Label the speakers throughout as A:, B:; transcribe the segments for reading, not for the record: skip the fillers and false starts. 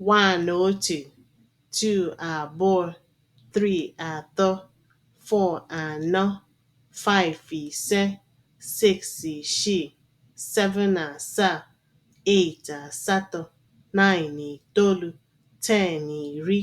A: 1 otu, 2 abụọ, 3 atọ, 4 anọ, 5 ise, 6 isii, 7 asaa, 8 asatọ, 9 itoolu, 10 iri,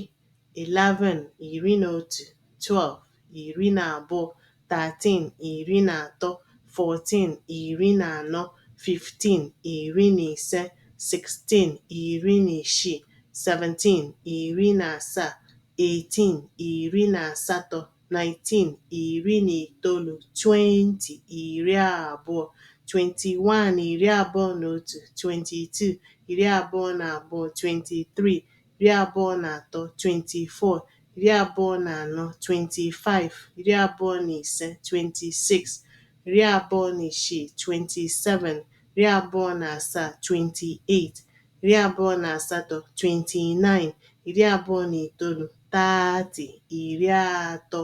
A: 11 iri na otu, 12 iri na abụọ, 13 iri na atọ, 14 iri na anọ, 15 iri na ise, 16 iri na isii, 17 iri na asaa, 18 iri na asatọ, 19 iri na itoolu, 20 iri abụọ, 21 iri abụọ na otu, 22 iri abụọ na abụọ, 23 iri abụọ na atọ, 24 iri abụọ na anọ, 25 iri abụọ na ise, 26 iri abụọ na isii, 27 iri abụọ na asaa, 28 iri abụọ na asatọ, 29 iri abụọ na itoolu, 30 iri atọ,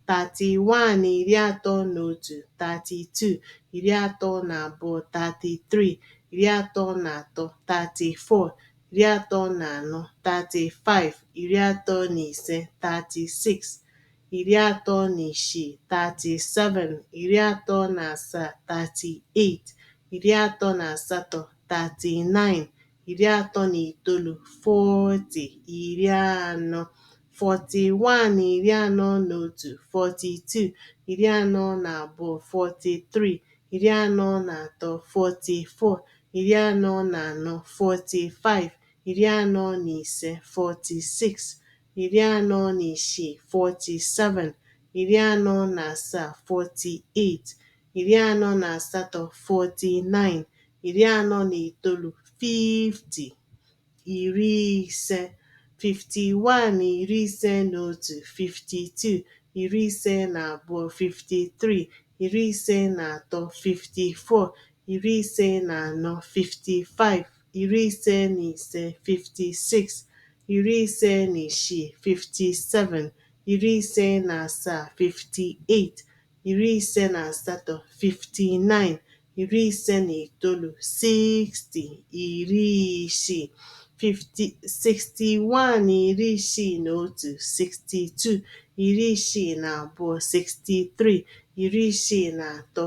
A: 31 iri atọ na otu, 32 iri atọ na abụọ, 33 iri atọ na atọ, 34 iri atọ na anọ, 35 iri atọ na ise, 36 iri atọ na isii, 37 iri atọ na asaa, 38 iri atọ na asatọ, 39 iri atọ na itoolu, 40 iri anọ, 41 iri anọ na otu, 42 iri anọ na abụọ, 43 iri anọ na atọ, 44 iri anọ na anọ, 45 iri anọ na ise, 46 iri anọ na isii, 47 iri anọ na asaa, 48 iri anọ na asatọ, 49 iri anọ na itoolu, 50 iri ise, 51 iri ise na otu, 52 iri ise na abụọ, 53 iri ise na atọ, 54 iri ise na anọ, 55 iri ise na ise, 56 iri ise na isii, 57 iri ise na asaa, 58 iri ise na asatọ, 59 iri ise na itoolu, 60 iri isii, 50 61 iri isii na otu, 62 iri isii na abụọ, 63 iri isii na atọ,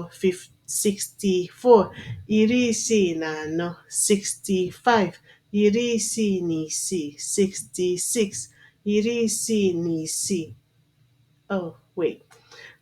A: 64 iri isii na anọ, 65 iri isii na isii, 66 iri isii na isii, oh wait,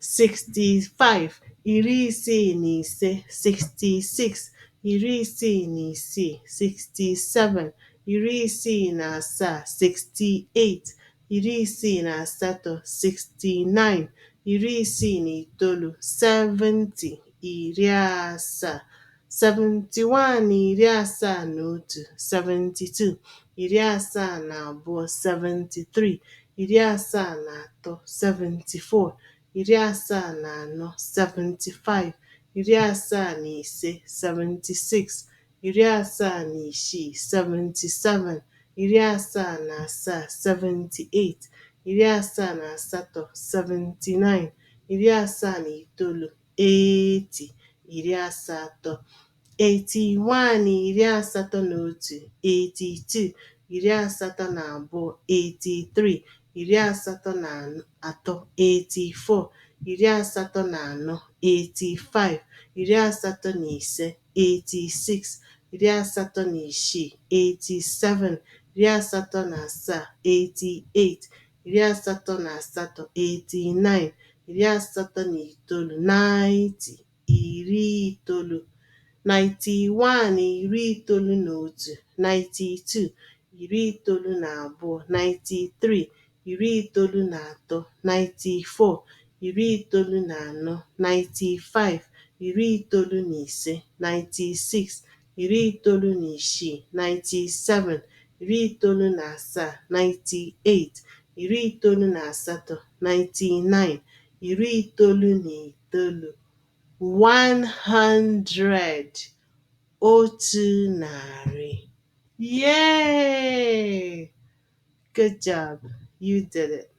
A: 65 iri isii na ise, 66 iri isii na isii, 67 iri isii na asaa, 68 iri isii na asatọ, 69 iri isii na itoolu, 70 iri asaa, 71 iri asaa na otu, 72 iri asaa na abụọ, 73 iri asaa na atọ, 74 iri asaa na anọ, 75 iri asaa na ise, 76 iri asaa na isii, 77 iri asaa na asaa, 78 iri asaa na asatọ, 79 iri asaa na itoolu, 80 iri asatọ, 81 iri asatọ na otu, 82 iri asatọ na abụọ, 83 iri asatọ na atọ, 84 iri asatọ na anọ, 85 iri asatọ na ise, 86 iri asatọ na isii, 87 iri asatọ na asaa, 88 iri asatọ na asatọ, 89 iri asatọ na itoolu, 90 iri itoolu, 91 iri itoolu na otu, 92 iri itoolu na abụọ, 93 iri itoolu na atọ, 94 iri itoolu na anọ, 95 iri itoolu na ise, 96 iri itoolu na isii, 97 iri itoolu na asaa, 98 iri itoolu na asatọ, 99 iri itoolu na itoolu, 100 otu narị. Yay! Good job. You did it.